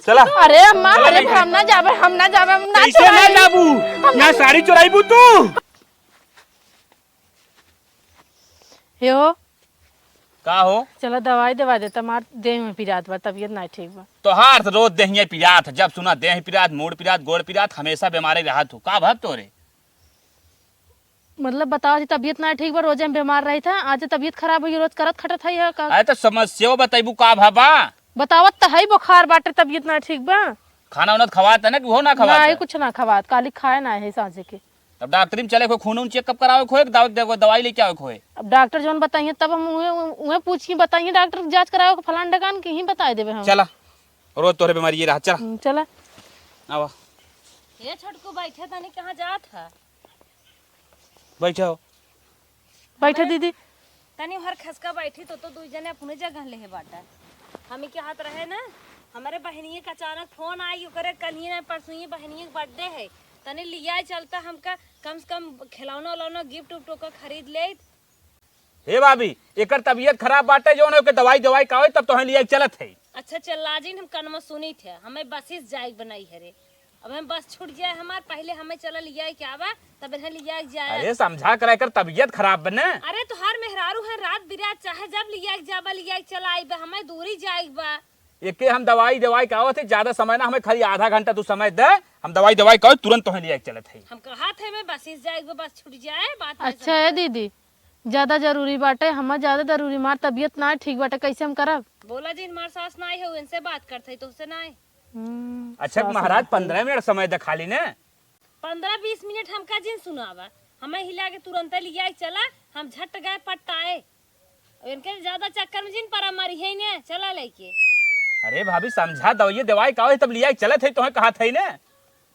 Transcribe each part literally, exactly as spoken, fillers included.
चला। अरे अम्मा, चला अरे नहीं। हम ना जाबे, हम ना जाबे, हम ना कैसे ना चुराई। जाबू? हम ना साड़ी चुराईबू तू? हे हो। का हो? चला दवाई दवा दे, तमार देह में पिरात बा, तबियत ना ठीक बा। तोहार तो रोज देहिया पिरात है, जब सुना देह पिरात, मूड़ पिरात, गोड़ पिरात, हमेशा बीमारे रहत हो। का भब तोरे? मतलब बताओ जी, तबियत ना ठीक बा, रोजे हम बीमार रही था, आज तबियत खराब हुई, रोज करत खटत है, है का? अरे तो समस्या बताइबू का भबा? बतावत तो है बुखार बाटे, तबियत ना ठीक बा। खाना उना खवात है ना कि वो ना खवात ना, है? कुछ ना खवात, काली खाए ना है सांझे के। अब डॉक्टरी में चले को, खून उन चेकअप करावे को, एक दवा, दवा, दवाई लेके आवे को। अब डॉक्टर जौन बताइए तब हम उहे, उहे पूछ के बताइए डॉक्टर के जांच करावे को, फलान ढकान के ही बताए देबे हम। चला, रोज तोहरे बीमारी ये रहा, चला। हम्म, चला। आवा। ये छोटकू बैठे तनी कहाँ जात है? बैठा हो। बैठा हमें दीदी। तनी हर खसका बैठी तो, तो दुई जने अपने जगह लेहे बाटा। हमें के हाथ रहे ना, हमारे बहनिए का अचानक फोन आई, ओकरे कलिए ना परसुइए बहनिए के बर्थडे है, तनी लिया चलता हमका कम से कम खिलौना उलौना गिफ्ट उफ्ट ओकर खरीद ले। हे भाभी, एकर तबियत खराब बाटे, जौन ओके दवाई दवाई का होई, तब तोहे लिया चलत है। अच्छा चल लाजिन, हम कनमा सुनी थे, हमें बसिस जाए बनाई है रे। अब हम बस छूट जाए हमार, पहले हमें चला लिया के आवा, तब इन्हें लिया के जाए। अरे समझा करा, एकर तबियत खराब बने। अरे तोहार मेहरारू है, रात बिरात चाहे जब लिया के जाबा, लिया के चला आइबा, हमें दूरी जाए बा। एके हम दवाई दवाई के आवत है, ज्यादा समय ना, हमें खाली आधा घंटा तू समय दे, हम दवाई दवाई के आवत, तुरंत तोहे लिया के चलत है। हम कहा थे मैं बसिस जाए बा, बस छूट जाए, बात नहीं अच्छा है समझा। दीदी, ज्यादा जरूरी बाटे, हमार ज्यादा जरूरी, हमार तबियत ना ठीक बाटे, कैसे हम करब? बोला जी, हमार सास ना आई है, इनसे बात करत है, तुमसे ना आई। हम्म, अच्छा सास महाराज, ना आई। पंद्रह मिनट समय दे खाली ने। पंद्रह बीस मिनट हमका जिन सुनावा, हमें हिला के तुरंते लिया के चला, हम झट गए पट्टाए। अब इनके ज्यादा चक्कर में जिन परा मारी है ने, चला लेके। अरे भाभी, समझा दवाइए दवाई का होई, तब लिया के चलत है, तोहे कहा था ही ने।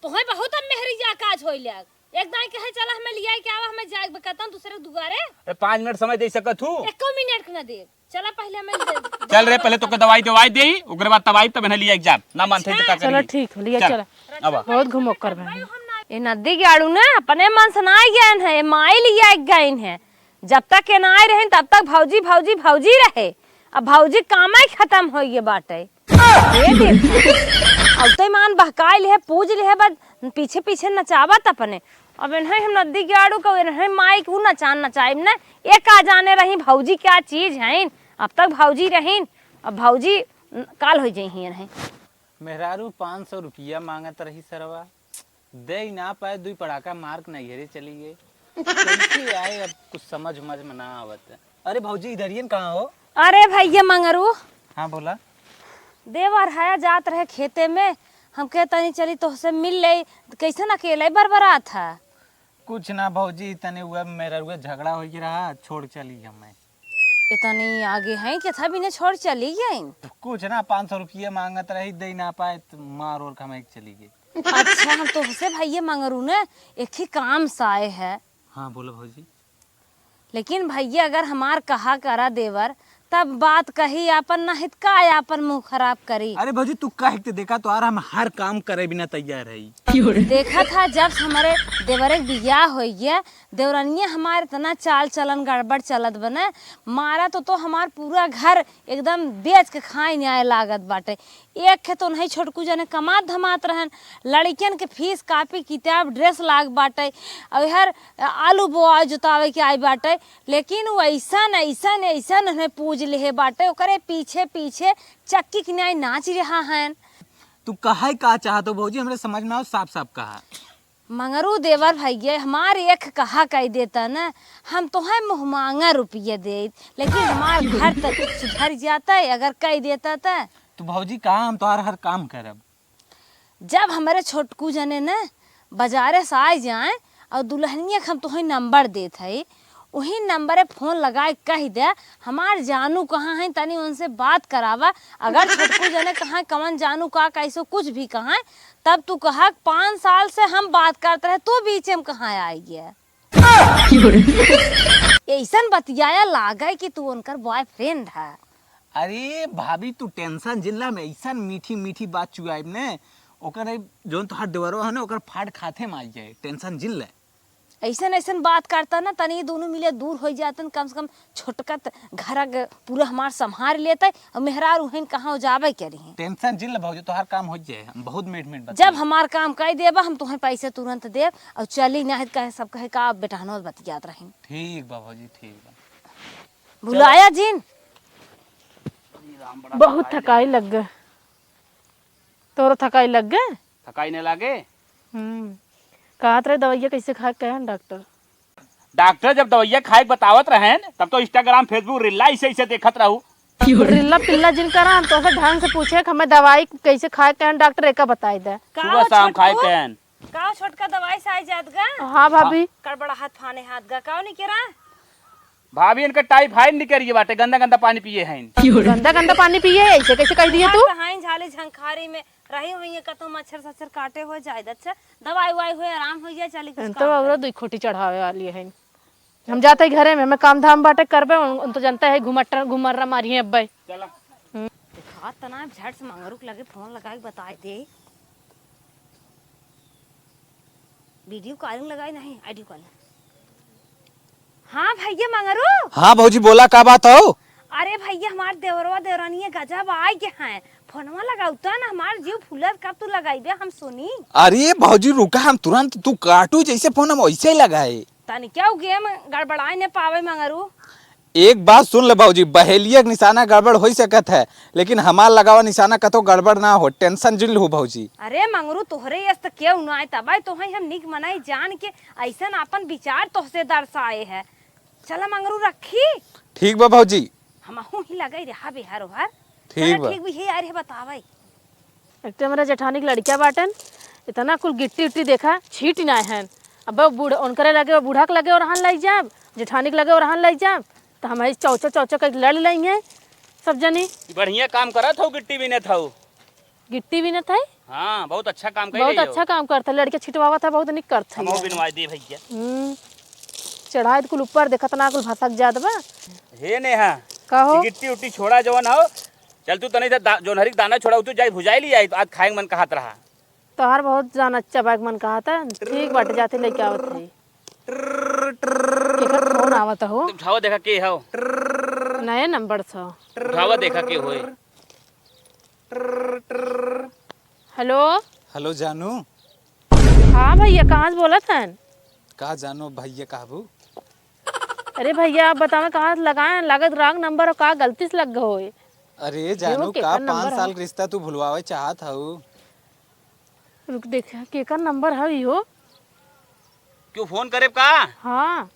तोहे बहुत हम मेहरी जा काज होई ले। एक दाई कहे चला हमें लिया के आवा, हमें जाए बकतन दूसरे दुआरे। अरे पाँच मिनट समय दे सकत हूँ। एको मिनट न दे। चला पहले हमें ले चल रे, पहले तोके दवाई दवाई दे, ओकरे बाद तब आई, तब इन्हें लिया के जाब। ना मानते तो का अच्छा। चलो करी? ठीक हो, लिया चल, चला। अब आ। बहुत घुमो कर बहन। ए नदी के आड़ू ने अपने मन से ना गए हैं, माई लिया के गए हैं। जब तक के ना आए रहे, तब तक भौजी, भौजी, भौजी रहे। अब भौजी कामे खत्म हो गए बाटे। ये देखा। अब तो ईमान बहकाई लिहे, पूज लिहे, बस पीछे पीछे नचावत अपने। अब इन्हें हम नदी के आड़ू को, इन्हें माई के ऊ नचान नचाइब न। ये का जाने रही भौजी क्या चीज हैं। अब तक भौजी रहीन, अब भौजी काल हो जाई हैं इन्हें। मेहरारू पाँच सौ रुपया मांगत रही सरवा, दे ही ना पाए, दुई पड़ाका मार के नैहरे चली गई। कैसे आए, अब कुछ समझ उमझ में ना आवत। अरे भौजी, इधरियन कहाँ हो? अरे भैया मंगरू। हाँ, बोला। देवर हया जात रहे खेते में, हम कहे तनी चली तोहसे मिल ले, कैसन अकेले बरबरात है? कुछ ना भौजी, तनी उहे मेहररुए झगड़ा हो रहा, छोड़ चली हमें। इतनी आगे हैं कि था बिना छोड़ चली गई? कुछ ना, पाँच सौ रुपये मांगत रही, दे ना पाए, तो मार और कमाई के चली गई। अच्छा, हम तोहसे भैया मंगरू ने एक ही काम से आए है। हाँ, बोलो भौजी। लेकिन भैया, अगर हमार कहा करा देवर, तब बात कही आपन, नाहित का आपन मुंह खराब करी। अरे भौजी, तू कह के देखा, तो आर हम हर काम करे बिना तैयार है। देखा था, जब से हमारे देवरे के बियाह होइए, देवरनिया हमार इतना चाल चलन गड़बड़ चलत बने, मारा तो, तो हमार पूरा घर एकदम बेच के खाए न्याय लागत बाटे। एक खे तो नहीं छोटकू जने कमात धमात रहन, लड़कियन के फीस, कापी, किताब, ड्रेस लाग बाटे, और हर आलू बोआई जोतावे के आई बाटे, लेकिन वो ऐसन, ऐसन, ऐसन उन्हें पूज लेहे बाटे, ओकरे पीछे, पीछे चक्की के न्याय नाच रहा हन। तू कहे का चाहत हो भौजी, हमरे समझ में आओ, साफ साफ कहा। मंगरू देवर भैया, हमार एक कहा कह देता न, हम तोहे मुँह मांगा रुपये देत, लेकिन हमार घर तक सुधर जाता है अगर कह देता त। तू भौजी कहा, हम तोहार हर काम करब। जब हमरे छोटकू जने न बाजारे से आए जाए और दुल्हनिया के हम तोहे नंबर देत है, वही नंबरे फोन लगाए कह दे, हमार जानू कहाँ है, तनी उनसे बात करावा। अगर छोटकू जने कहाँ कवन जानू का कैसो कुछ भी कहाँ, तब तू कहा, "पाँच साल से हम बात करत रहे, तू बीचे में कहाँ आई है?" ऐसन बतियाया लागे कि तू उनकर बॉयफ्रेंड है। अरे भाभी, तू टेंशन जिन ला, हम ऐसन मीठी मीठी बात चुआइब ने, ओकर जौन तोहार देवरवा है ना, ओकर फाट खाते में आई जाए, टेंशन जिन ले। अइसन अइसन बात करता ना, तनी दुनू मिले दूर होइ जातन, कम से कम छोटका त घर क पूरा हमार सम्हार लेतइ, अउर मेहरारू हइन कहाँ जाबइ करिहें। Tension जिन ले भौजी, तोहार काम होइ जाए, हम बहुत मीठ मीठ बतियाई। जब हमार काम कइ देबा, हम तोहें पैसे तुरंत देब, अउर चली नाहीं त कहे, सब कहे का बेटहनो बतियात रहिन। ठीक बा भौजी, ठीक बा। भुलाया जिन। बहुत थकाई लग गए। तोरो थकाई लग गए? थकाई नहीं लागे? हम्म। कहत रहे दवाइया कैसे खाए के कहें डॉक्टर? डॉक्टर जब दवाइया खाए के बतावत रहेन, तब तो Instagram, Facebook रीला ऐसे ऐसे देखत रहू। रीला पिल्ला जिन करा, हम तोसे ढंग से पूछे कि हमें दवाई कैसे खाए के कहें डॉक्टर, एका बताई दे। का सुबह हो शाम खाए छोटकू? के कहें। का हो छोटका, दवाई से आई जात गा? हाँ भाभी। हाँ। गड़बड़ा हाथ फाने हाथ गा, का हो निकेरा? भाभी, इनका टाइफाइड निकल रही बाटे, गंदा गंदा पानी पिए हैं। गंदा गंदा पानी पिए है, ऐसे कैसे कह दिए तू? कहाँ झाली झंखारी में रही हुई है, कतौ मच्छर सच्छर काटे हो जाए। अच्छा, दवाई उवाई हुए, आराम हो जाए, चली कुछ इन काम तो औरो करे। दुई खोटी चढ़ावे वाली है। हम जाते ही घरे में, हमें काम धाम बाटे करबे, उन, उन तो जनते है घुमट्टा घुमर्रा मारिए अब्बे। चला। हम्म। देखा तना झट से मंगरू के लगे फोन लगाए के बताए दे। Video calling लगाई नहीं, audio calling। हाँ भैया मंगरू। हाँ भौजी, बोला, का बात हो? अरे भैया, हमार देवरवा देवरानिया गजब आइ गए हैं, फोनवा लगाउता ना, हमार जीव फूलत, कब तू लगाइबे हम सुनी। अरे भौजी रुका, हम तुरंत, तू काटू जैसे फोन हम वैसे ही लगाए। तनी क्या game गड़बड़ाए ने पावे मंगरू। एक बात सुन ले भौजी, बहेलिया के निशाना गड़बड़ होइ सकत है, लेकिन हमार लगावा निशाना कतो गड़बड़ ना हो, tension जिन लहू भौजी। अरे मंगरू, तोहरे यस त केहू ना आए, तब आए तोहई हम निक मनाई जान के अइसन आपन विचार तोहसे दर्शाए है। चला मंगरू रखी। ठीक बा भौजी। हमहू ही लगाई रहा बेहर ओहर। ठीक चला बा। ठीक भी है यार, ये बतावे। एक तो हमारे जेठानी के लड़किया बाटन, इतना कुल गिट्टी उट्टी देखा, छीट ना है। अब बूढ़, उनकरे लगे, बूढ़ा के लगे ओरहन लग जाब, जेठानी के लगे ओरहन लग जाब, तो हम ऐसे चौचो चौचो के लड़ लेंगे सब जनी। बढ़िया काम करत हऊ, गिट्टी बीनत हऊ। गिट्टी बीनत है? हाँ, बहुत अच्छा काम कर बहुत रही हो। अच्छा काम करत है, लड़के छिटवावत है, बहुत निक करत है। हमहू बिनवाई दे भैया। हम्म, चढ़ाई कुल ऊपर देखत ना, कुल भसक जात बा। हे नेहा, का हो? गिट्टी उट्टी छोड़ा जवन हो, चल तू तनी सा दा-, जोन्हरी के दाना छोड़ा, तू जाई भुजाई ली आई, आज खाए के मन कहत रहा। तोहार बहुत जान अच्छा बा के मन कहत है। ठीक बाटे, जाते लेके आवत है। केकर फोन आवत हो? उठावा देखा के हो। नए नंबर से। उठावा देखा के होए। हेलो। हेलो जानू। हाँ भैया, कहाँ से बोलत हन? का जानू भैया कहबू? अरे भैया, आप बतावे कहाँ से लगाए हैं? लागत wrong नंबर हो, का गलती से लग गए होए। अरे जानू, का पाँच साल के रिश्ता तू भुलवावे चाहत हऊ? रुक, देखा, केकर नंबर है इहो? क्यों फोन करे का? हाँ।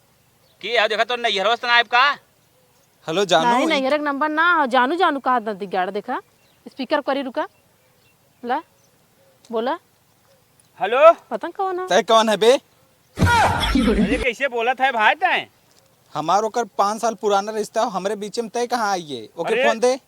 के है, देखा तो नैहरवा से ना आइब का? हेलो जानू, नहीं, ई नैहर के नंबर ना हो, जानू, जानू कहा दंती गाड़, देखा, speaker करी, रुका, ला, बोला। हेलो। पता न कौन है। तय कौन है बे? अरे कैसे बोलत है भाई तय? हमार ओकर पाँच साल पुराना रिश्ता हो, हमरे बीच में तय कहाँ आई है? ओके अरे, फोन दे।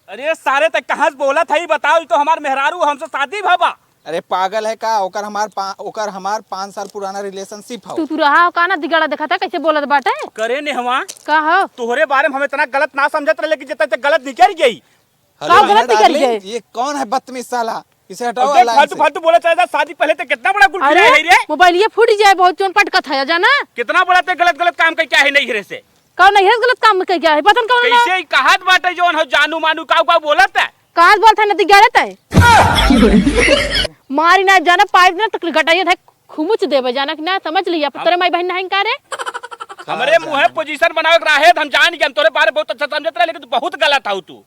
अरे सारे, तय कहाँ से बोलत है, ई बताओ, ई तो हमार मेहरारू, हमसे शादी भवा। अरे पागल है का? ओकर हमार पा-, ओकर हमार पाँच साल पुराना relationship हो। तू, तू रहा हो का ना दिगाड़ा देखा था कैसे बोलत बाटे? करे नेहवा। का हो? तोहरे बारे में हम इतना गलत ना समझत रहे, लेकिन जितना इतना गलत निकल गई। हेलो, का गलत निकल गई? ये कौन है बदतमीज साला? इसे हटाओ, अरे, फालतू, फालतू बोला चला जा, शादी पहले तो कितना बड़ा गुल अरे, खिलाए है रे। मोबाइल ये फूट जाए, बहुत चोन पटकत है, जाना? कितना बड़ा ते गलत, गलत काम कह क्या है नहीं रे से? कौन नहीं है गलत काम कह क्या है? पता नहीं कौन ना। कैसे ही कहात बाटे जौन हो जानू मानू काऊ काऊ बोलत है? कहात बोलत है नदी गलत है। मारी ना जाना पाइप ना तक गटाइए था, खुमुच देवे जाना कि ना समझ लिया, हाँ। तेरे माई बहन नहीं का रे? हमरे मुँहे position बनावे के रहे, हम जान गए, हम तोरे बारे बहुत अच्छा समझत रहे, लेकिन तू बहुत गलत हऊ तू।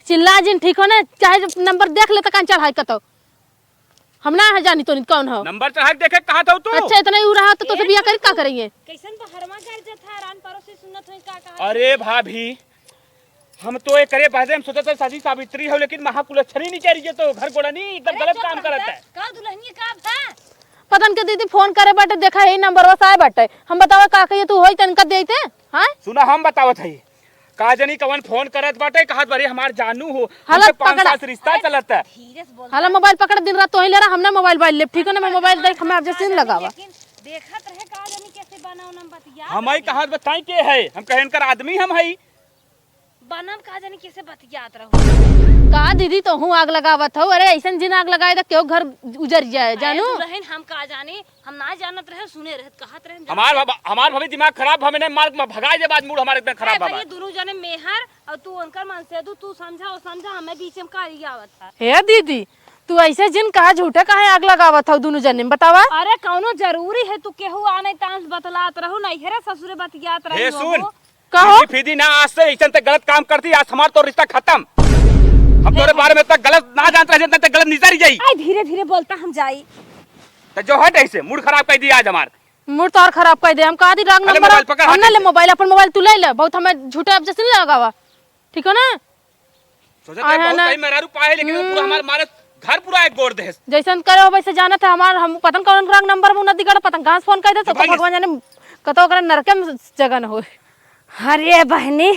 चिल्ला जिन, ठीक हो ना? चाहे जब नंबर देख ले त कान चढ़ाई कतो। हम ना है जानी तो कौन हो। नंबर चढ़ा के देखे कहा था तू? अच्छा, इतना ही रहा तो तोसे बियाह करी का करेंगे? कैसन बहरवा गरजत है, रान परोसी सुनत होई का कहा? अरे भाभी, हम तो एकरे बारे में सोचत है शादी सावित्री हो, लेकिन महाकुलच्छनी नहीं कह रही है तो घर गोड़ा नहीं, एकदम अरे गलत चुप काम रह करत जा। है। का दुल्हनिया का भा? पता न के दीदी फोन करे बाटे, देखा यही नंबर बस आए बाटे। हम बतावा का कहिए तू होई तनका देते? हाँ? सुना हम बतावत है। का जनी कवन फोन करत बाटे, कहत बारे हमार जानू हो, हालत हमसे पाँच पकड़ा। साल से रिश्ता अरे, चलत है। धीरे से बोल। हाला मोबाइल पकड़, दिन रात तोही ले रहा, हम ना मोबाइल बाइल लेब, ठीक है ना? मैं मोबाइल देख, हमें अब जैसे नहीं लगावा। लेकिन देखत रहे का जनी कैसे बना उनम बतिया हम ही रहे। कहत बताई के है, हम कहे इनकर आदमी हम है। बनम का जानी कैसे बतियात रहू। का दीदी, तोहू आग लगावत हऊ? अरे, ऐसन जिन आग लगाए त केहू घर उजर जाए, अरे जानू। दुलहिन, हम का जानी, हम ना जानत रहे, सुने रहत, कहत रहे, हम हमार जानत भा-, हमार भाभी दिमाग खराब, हमें नहीं मार के भगाई दे, आज मूड हमार एकदम खराब अरे बा। भैया, दोनों जने मेहर और तू उनकर मन से दू, तू समझा और समझा, हमें बीच में का ही आवत है। हे दीदी, तू ऐसे जिन कहा झूठे काहे आग लगावत हऊ दोनों जने में, बतावा? अरे कौनो जरूरी है तू केहू आने तांस बतलात रहू, नैहरे ससुरे बतियात हे रही हो सुन, वो। कहो। सीधी फीदी ना, आज से ऐसन ते गलत काम करती, आज हमार तो रिश्ता खत्म। हम तोरे बारे में इतना गलत ना जानते रहे, जितना ते गलत निसर जाई। आई धीरे धीरे बोलता, हम जाई। तो जो हट ऐसे, मूड खराब कर दिया आज हमार। मूड तोहर खराब कर दे। हम कहा दी रॉन्ग अरे नंबर। मोबाइल पकड़, हम हाथ ना ले से। मोबाइल, अपन मोबाइल तू ले ले, बहुत हमें झूठे अब जैसे नहीं लगावा, ठीक हो ना? सोचत आया है बहुत ना। सही मेहरारू पाए, लेकिन वो पूरा हम्म। हमार मारे घर पूरा एक गोड़ देस। जैसन करे हो वैसे जानत है हमार, हम पता न कौन रंग नंबर में नदीगढ़ पता न कहाँ से फोन कर दे, तो भाई भगवान जाने कतो ओकरा नरके में जगह न होए। अरे बहनी,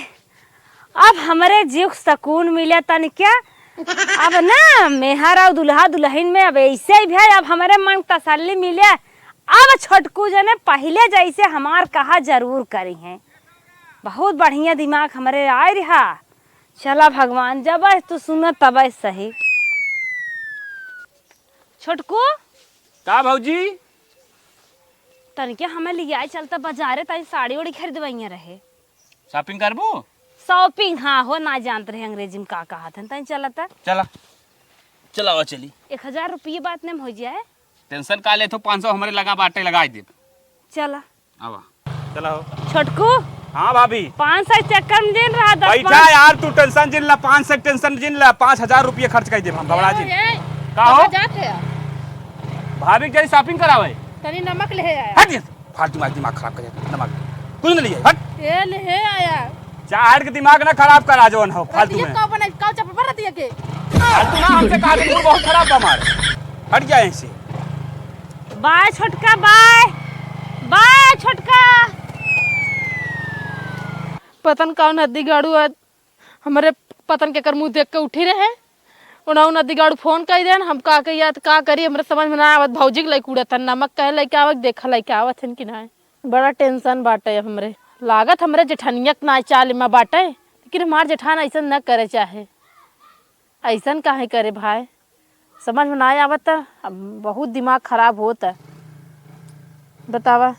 अब हमरे जीव के सुकून मिले तनिका। अब ना मेहर और दुल्हा दुल्हन में अब ऐसे ही भे, अब हमरे मन के तसल्ली मिले। अब छोटकू जने पहिले जैसे हमार कहा जरूर करी हैं। बहुत बढ़िया दिमाग हमरे आए रहा। चला भगवान, जब तू सुन तब सही। छोटकू, का भौजी? तनिके हमें लियाए चलता बाजारे, ताई साड़ी ओड़ी खरीदवइया रहे। शॉपिंग करबू? शॉपिंग, हाँ हो, ना जानत रहे अंग्रेजी में का कहत हन, ताई चलता। चला, चलावा चली। एक हजार रुपये बात नहीं हो जाए। टेंशन का लेत हो, पाँच सौ हमरे लगा बाटे, लगाई देब। चला। आवा। चला हो। छोटकू। हाँ भाभी। पाँच सौ के चक्कर में जिन रहा, दस बैठा पाँच। यार, तू टेंशन जिन ला, पाँच सौ के टेंशन जिन ला, पाँच हजार रुपये खर्च कर देब हम, घबरा जिन। ए, का हो? कहाँ जात है? भाभी के जरी शॉपिंग करावे। तनी नमक ले आया। हट ये, फालतू में दिमाग खराब कर, नमक कुछ नहीं लिए, हट। ए, ले आया। चाहर के दिमाग ना खराब करा जवन हो, फालतू रतिया में। का बनाई, का चपल पर रतिया के? फालतू ना हमसे कहा, मूड बहुत खराब बा हमार। हट जाए इनसे। बाय छोटका, बाय। बाय छोटका। पतन कौन नदीगाड़ू आज हमरे पतन केकर मुँह देख के उठी रहे। उन्हें नदीगाड़ू फोन कई देन, हम का कही याद का करी, हमरे समझ में ना आवत। भौजी के लइके उड़त हन, नमक कहे लइके आवत, देखा लइके आवत हन कि ना। बड़ा टेंशन बाटे अब हमरे। लागत हमरे जेठनिया के नाई चाल में बाटे, लेकिन हमार जेठान ऐसन न करे चाहे। ऐसन काहे करे भाई, समझ में ना आवत। अब बहुत दिमाग खराब होत। बतावा,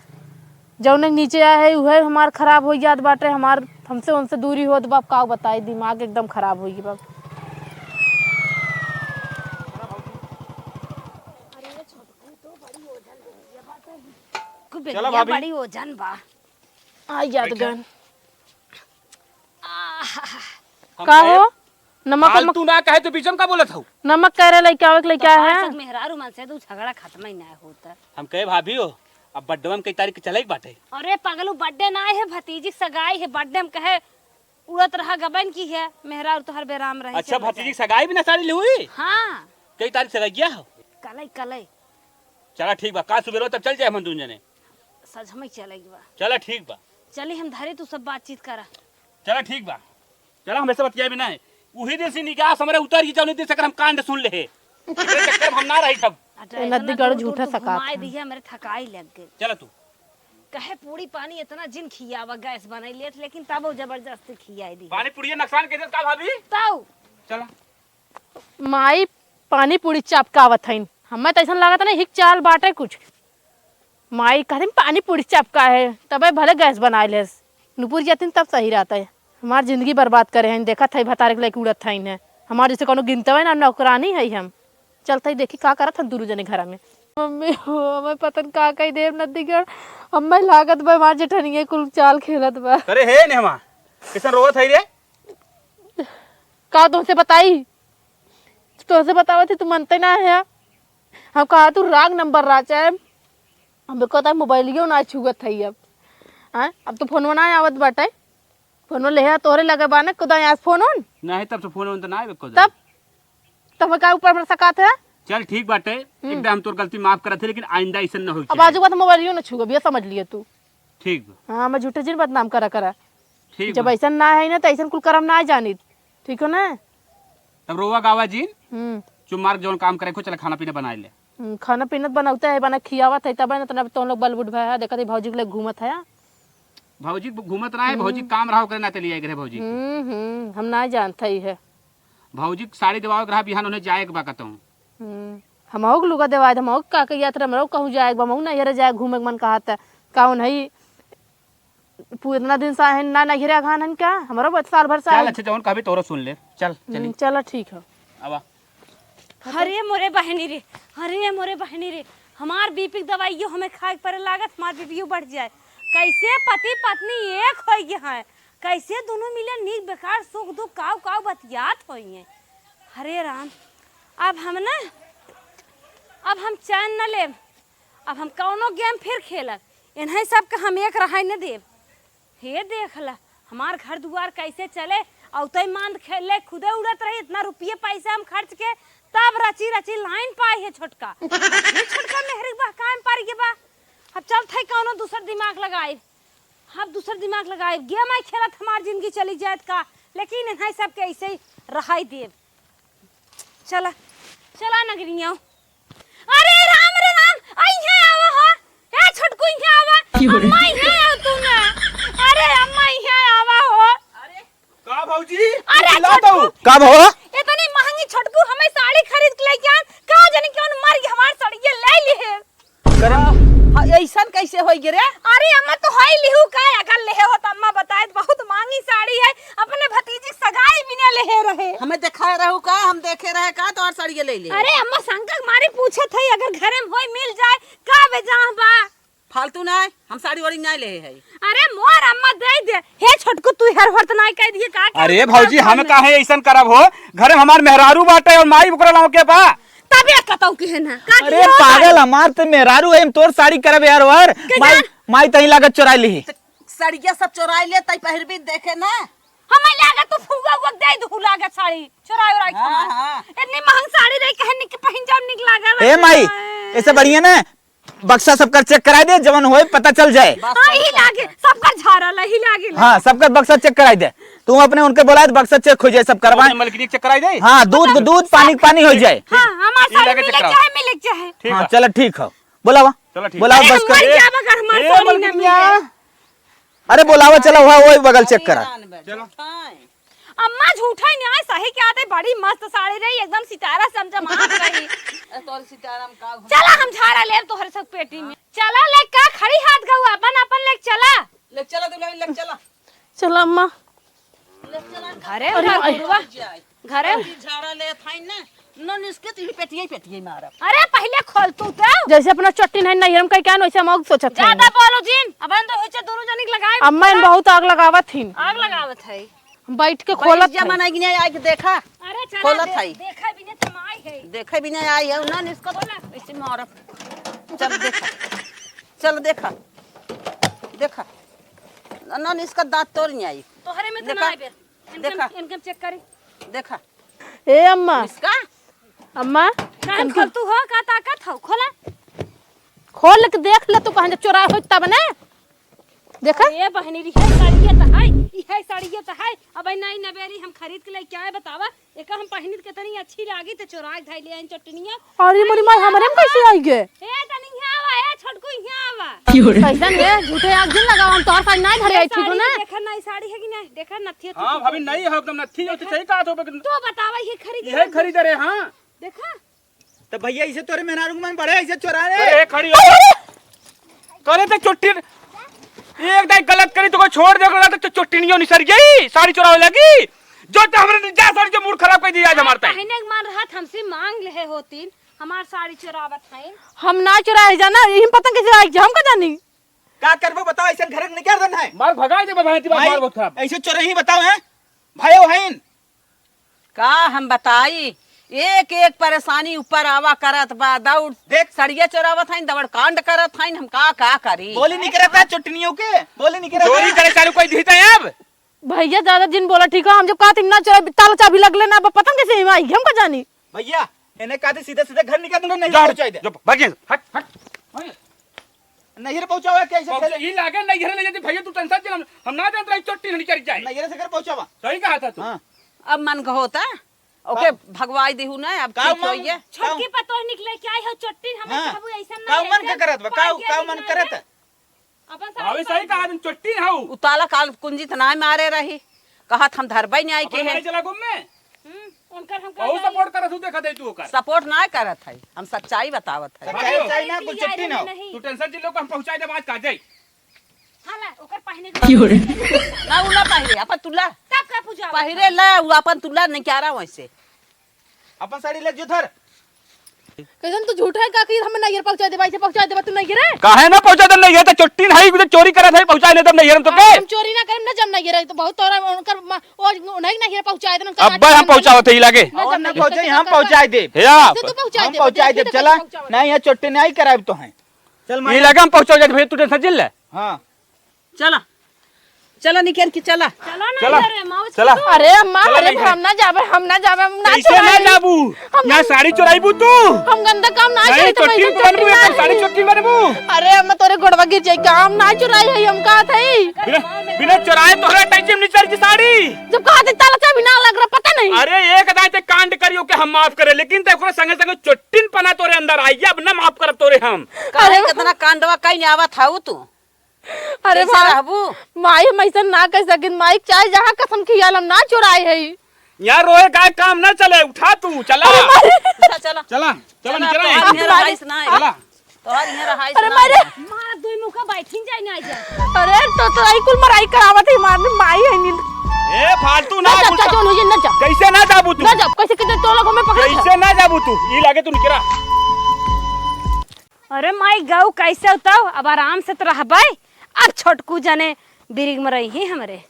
जौने नीचे आए है उहे हमार खराब हो जात बाटे, हमार, हमसे उनसे दूरी होत बा। अब का बताई, दिमाग एकदम खराब हो गई बा। खूब चला बेलिया भाभी। बड़ी ओजन बा। आ याद बैठा। गन। आह। हम का कहे, हो? नमक, नमक। फालतू ना कहे तो बीच में का बोलत हऊ? नमक कह रहे लइका आवे के लइका तो है। आज तक मेहरारू मन से तू झगड़ा खत्म ही ना होता। हम कहे भाभी हो, अब बर्थडे में कई तारीख के चले के बाटे? अरे पगलू, बर्थडे ना है, भतीजी के सगाई है। बर्थडे में कहे उड़त रहा गबन की है, मेहरारू तोहर बेराम रहे, अच्छा, चल भतीजी के जाए। सगाई भी ना साड़ी ली हुई? हाँ। कई तारीख सगाई किया हो? कलई, कलई। चला ठीक बा, का सुबेरो तब चल जाए हम दुन जने। सजमई चले के बा। चला ठीक बा। चली हम धरे, तू सब बातचीत करा। चला ठीक बा, चला हम ऐसे बतियाए भी ना है। उही दिन से निगाह से हमरे उतर ही जाओ, नहीं दिन से हम कांड सुन ले है। एकरे चक्कर में हम ना रही तब। अच्छा, ए, इतना नदीगाड़ू दूर दूर झूठा तू सकात घुमाए है। दिहे, हमरे थकाई लग गई। चला तू। कहे पूरी पानी इतना जिन खियावा, गैस बनाई लेत, लेकिन तब वो जबरदस्ती खियाई दी। पानी पूरी नुकसान कैसे का भाभी? तऊ। चला। माई पानी पूरी चपकावत हईन, हमें तो ऐसा लागत ना हिक चाल बाटे कुछ। माई कहतीन पानी पूरी चपका है, तबे भले गैस बनाए लेस। नुपुर जातीन तब सही रहता है। हमार जिंदगी बर्बाद करे हैं, देखत है भतारे के लेके उड़त है इन्हें। हमार जैसे कोनो गिनतवे ना नौकरानी है हम। चलते ही देखी का करत हन दुनू जने घरा में। मम्मी हो, हमें पतन का कही देव नदीगढ़, हमें लागत बा हमार जेठनिया कुल चाल खेलत बा। अरे हे नेहमा, कैसन रोवत है रे? का तुमसे बताई? तुमसे बतावत है, तू मनते ना है। हम कहा तू राग नंबर राचा है, हम कहता मोबाइलियो ना छुअत है अब। हाँ, अब तो फोनवा ना आवत बाटे, फोनवा लेहे तोहरे लगे बा ना, खुदा यहाँ से फोन उन। नहीं, तब से फोन उन तो ना आवे खुदा। तब, तब का ऊपर पर सकात है? चल ठीक बाटे, हम्म। एकदम तोर गलती माफ करत है, लेकिन आइंदा ऐसा न हो अब चाहे। आजू बात मोबाइलियो ना छुआ, भैया समझ लिए तू। ठीक बा। हाँ, मैं झूठे जिन बदनाम करा करा। ठीक जब बा। ऐसा ना है ना, तो ऐसा कुल करम ना जानित, ठीक हो ना? तब रोवा गावा जिन, हम्म। चुप मार, जौन काम करे को, चल खाना पीना बनाए ले। हम्म, खाना पीना तो बनावते है, बना खियावत है, तब है ना, तो ना तो लोग बलबुट भय है, देखत है भौजी के लिए घूमत है। भौजी घूमत रहे, भौजी काम रहा ओकरे नाते लियाए के रहे भौजी। हम्म, हम्म, हम ना जानत ही है। भौजी के साड़ी देवावे के रहा, बिहान उन्हें जाए के बा कतहूँ। हम्म, हमहू के लुगा देवाए दे, हमहू के का कहिया त हमरो कहूँ जाए के बा, हमहू नैहरे जाए घूमे के मन कहत है। का उन्हें पू-, इतना दिन से है ना नैहरे अघान हन का? हमरो बस साल भर से चल, है। अच्छा, जौन कहबे तोरो सुन ले। चल, हम्म, चली। चला, ठीक है। आवा। अरे मोरे बहनी रे, अरे मोरे बहनी रे, हमार बीपी के दवाइयो हमें खाए के पड़े लागत, हमार बीपीओ बढ़ जाए। कैसे पति पत्नी एक होइ गए हैं, कैसे दोनों मिले नीक बेकार सुख दुख काव काव बतियात होइए। हरे राम, अब हम ना, अब हम चैन न लेब, अब हम कौनो गेम फिर खेलब, इन्हें सबके हम एक रहाई न देब। हे देख ला, हमार घर दुआर कैसे चले, औतई मांद खेले, खुदे उड़त रही, इतना रुपये पैसा हम खर्च के, तब रची रची लाइन पाई है छोटका। ये छोटका मेहरी बा, काम पार के बा। अब चलत है कौनो दूसर दिमाग लगाई, अब दूसर दिमाग लगाई, गेम आई खेलत हमार जिंदगी चली जात का, लेकिन इन्हें सबके ऐसे ही रहाई देब। चला, चला नगरिया। अरे राम रे राम, आई है आवा हो। ए छोटकू, इहाँ आवा। की हो रे? अम्मा, इहाँ आवा तू ना। अरे अम्मा, इहाँ आवा हो। का भौजी? अरे चिल्लात छोटकू। हो? का भवा? इतनी महंगी छोटकू हमें साड़ी खरीद के लेके आन। का जाने कौन मर गया हमार साड़ी ये ले लिए। करे हाँ, ऐसन कैसे होई गे रे? अरे अम्मा, तो होई लिहू का? अगर लेहे हो तो अम्मा बताए, बहुत महंगी साड़ी है, अपने भतीजी के सगाई में ना लेहे रहे। हमें देखाए रहू का? हम देखे रहे का तोहर साड़ी ले ले? अरे अम्मा, शंका के मारे पूछत है, अगर घरे में होई मिल जाए, का बेजाह बा? फालतू ना, हम साड़ी वाड़ी ना लेहे है। अरे मोर अम्मा दे दे। हे छोटकू, तू हर हर तो ना कह दिए का? अरे भौजी, हम काहे ऐसन करब हो? घरे में हमार मेहरारू बाटे और माई ओकरा लाओ के बा। तबे कतौ के है ना। का अरे दियो पागल, साड़ी? हमार त मेहरारू है, हम तोर साड़ी करब यार वर। के माई, जान? माई तही लागत चोराई लिही। त सड़िया सब चोराई ले, तई पहिरबी देखे ना। हमें लागत तू फुआ उआ दे दू लागत साड़ी, चोराई उराई हाँ, खान। हाँ। इतनी महंग साड़ी रही, कहे निक पहिन जाओ, निक लागत ए रही। माई, ऐसे बढ़िया ना, बक्सा सबकर चेक कराई दे, जवन होए पता चल जाए। हाँ, ही लागे, सबकर झारा ला, ही लागे ला। हाँ, सबकर बक्सा चेक कराई दे। तू अपने उनके बोलाए, बक्सा चेक हो जाए, सब करवाए। अपने मलकिनी के चेक कराई दे। हाँ, दूध के दूध, पानी के पानी हो जाए। हाँ, हमार ये साड़ी लगे मिले चेक कराओ। चाहे, मिले चाहे। ठीक हाँ, है। चलो ठीक हो। बोलावा। चलो ठीक बोलावा है। बस अरे, कर। मर जावा अगर हमार ए, साड़ी ना मलकिनिया। मिले। अरे बोलावा, चला हुआ वही बगल चेक करा। चलो। अम्मा झूठा ही नहीं, सही क्या थे, बड़ी मस्त साड़ी रही, एकदम सितारा समझमात रही। ए, तोर सितारा में का घुस- चला हम झारा लेब तोहरे सब पेटी में। चला ले का खड़ी हाथ गऊ, अपन अपन ले चला। ले चला दुल्हन, ले चला। चला अम्मा। ले चला। घरे अरे माई। घरे। अभी झाड़ा ले थाई ना, न निसके तो ही पेटिये पेटिये मारब। अरे पहले खोल तू तो। जैसे अपना चट्टी नहीं नैहर में कहीं क्या वैसे हम और सोचत हैं। ज्यादा बोलो जिन, अब हम तो हिचे दोनों जनी के लगाए। अम्मा इन बहुत आग लगावत थी। आग लगावत है। हम बैठ के खोलत जमा है। नहीं गिने आए के देखा। अरे चला खोलत दे-, है। देखा भी नहीं समाई है। देखे भी नहीं आई है, न निसके तो खोला। इसे मारब। चल देखा। चल देखा। देखा। न, न निसके दांत तोड़ नहीं आई। तोहरे में तो देखा। ना आवे। इनकम, देखा। इनकम चेक करी। देखा। ए अम्मा। इसका? अम्मा। कान इनकी खोल तू हो, का ताकत हो? खोला। खोल के देख ले तू, कहाँ से चोरा होई तब ने। देखा। ए बहनी रे, इहे साड़िये त है, इहे साड़िये त है। अब नहीं नबेरी हम खरीद के लेके आए, बतावा। एका हम पहिनित के तनी अच्छी लागी त चोराई धाई ले आइन चटनिया। अरे मोरी माई, हमरे में कैसे आई गे? ए तनी यहाँ आवा, ए छोटकू यहाँ आवा। कैसन है? झूठे आग जिन लगावा, हम तोहर साड़ी नहीं धरे आई, ठीक हो ना? देखा नई साड़ी है कि नहीं? देखा नथिया हाँ, भाभी नई है एकदम नथी, जो तो सही कहा तो तू बतावा ये खरीद यही खरीदे रहे, हाँ। देखा? तो भैया इसे तोरे मेहरारू के मन बढ़े, इसे चोरा रे। अरे खड़ी हो। करे तो चुट्टी, एक दाई गलत करी तो कोई छोड़ दे, तो चुट्टी नहीं होनी सर गई, साड़ी चुरावे लगी। जो तो हमरे जा साड़ी जो मूड खराब कर दिया आज हमार ताई। कहने के मान रहत हमसे मांग ले होतीन, हमार साड़ी चुरावत हैं। हम ना चुराए जाना, यही पता कैसे आई, हम का जानी। का करबो बताओ, ऐसे घर में क्या रहना है? मार भगाई दे, बताई थी, मार बहुत खराब। ऐसे चोरही बताओ हैं, भाई हो हैं। का हम बताई, एक एक परेशानी ऊपर आवा करत बा, दौड़ देख। सड़िया चोरावत हईन, दौड़ कांड करत हईन, हम का, का करी? बोली नहीं करत है चुटनियों के, बोली नहीं करत चोरी है। करे चालू कोई दिखता है अब? भैया ज्यादा जिन बोला, ठीक है, हम जो कहते ना चोरा, ताला चाबी लगले ना, अब पता कैसे हिमा आई, हम का जानी? भैया, इन्हें कहते सीधे सीधे घर निकाल दो, नहीं जा, पहुंचाई दे। जो भाग जा, हट, हट, भाग जा। नैहर पहुंचावा कैसे पहुंचे? ही लागे नैहर ले जाती भैया, तू टेंशन चल, हम, हम ना जानत रही चोटी नहीं चढ़ जाए। नैहर से घर पहुंचावा। सही कहा था तू। हाँ। अब मन का होता, ओके का? भगवाई देहू ना, अब का ठीक मन? होइए। छोटकी पतोह निकले क्या हो चोटी, हमें हाँ। कहबू ऐसा का नहीं, मन ऐसा का करत बा? का, कोई का मन नहीं करत है? अपन साड़ी भाभी सही कहा, तुम चोट्टी हऊ। उ ताला काल कुंजी त नाय मारे रही, कहत हम धरबै नाय के अपन है। गाड़ी चला घूम में। हम्म, उनकर हम बहुत support करत हूँ, देखा दे तू ओकर। Support नाय करत है, हम सच्चाई बतावत है। सच्चाई, सच्चाई ना, कुछ चोट्टी ना हो। तू tension जिन लो, हम पहुँचाई देब आज का जाई। हाँ, ला, ओकर पहने के ना, उ ना पहिरे, अपन तुला। तब का पूजा? पहिरे ला, उ अपन तुला निकारा वैसे। अपन साड़ी ले जो धर। कैसन तू झूठा है का कि हम नैहर पहुँचा देबा, ऐसे पहुँचा देबा तू नैहर है? काहे ना पहुँचा देब नैहर, त चोट्टी नहीं, कुछ चोरी करत है, पहुँचा नहीं देब नैहर हम तो के। हम चोरी ना करम ना जम नैहर है, तो बहुत तोरा उनकर मा-, ओ नहीं नैहर पहुँचा देना, उनकर अब्बे हम पहुँचावत है लागे। ना जम और ना नैहर, पहुँचाई, कैसे हम तू पहुँचाई देब। हे आप। कैसे तू पहुँचाई हम देबा? पहुँचाई देब, चला। नहीं, यहाँ चोट्टी नहीं कराब तो है। चल, ये माई। लगा हम पहुँचा जाते भैया, तू tension जिन ले। हाँ। चला, चला निकल के चला। चला ना चला। इधर है, मौज चला। की तू। अरे अम्मा, चला अरे नहीं हम ना जाबे, हम ना जाबे, हम ना कैसे ना चोराई। जाबू? हम यहाँ ना साड़ी चोराईबू तू? हम गंदा काम ना नहीं, करी, तो चोटी पैसा बनबू, चोटी ना एकदम साड़ी ली। चोटी बनबू। अरे अम्मा, तोरे गोड़वा गिर जाई, काम ना चोराई है, हम कहत हई। बिना, बिना चोराए तोहरा टैची में निचर की साड़ी। जब कहत हई ताला चाबी ना लग रहा, पता नहीं। अरे एक दाई ते कांड करियो के हम माफ करे, लेकिन ते ओकरे संगे संगे चोट्टिन पना तोरे अंदर आई, अब ना माफ करब तोरे हम। काहे अरे कितना कांडवा कहीं आवत हऊ तू? अरे कैसे माई, रहबू? माई, हम ऐसा ना कह सकिन। माई, चाहे जहाँ कसम खियाल, हम ना चोराए हई। यहाँ रोए का काम ना चले, उठा तू, चला। अरे माई। चला, चला। चला, चला, चला, निकला तोहार यहाँ। यहाँ रहाइश ना है। चला। तोहार यहाँ रहाइश अरे ना माई रे। है। मार दुई मुका बैठिन जाए ना जा। अरे तो, तो आई कुल मराई करावत है, मार माई है नींद। ए, फालतू ना ना जा, कुछ चाचा, ना जा। कैसे ना जाबू तू? ना जा, कैसे, कैसे तो लोग हमें पकड़ कैसे ना जाबू तू? ई लागे तू निकला। अरे माई गऊ, कैसे उताऊ? अब आराम से तो रहबै। अब छोटकू जने बिरिग में रही हमरे।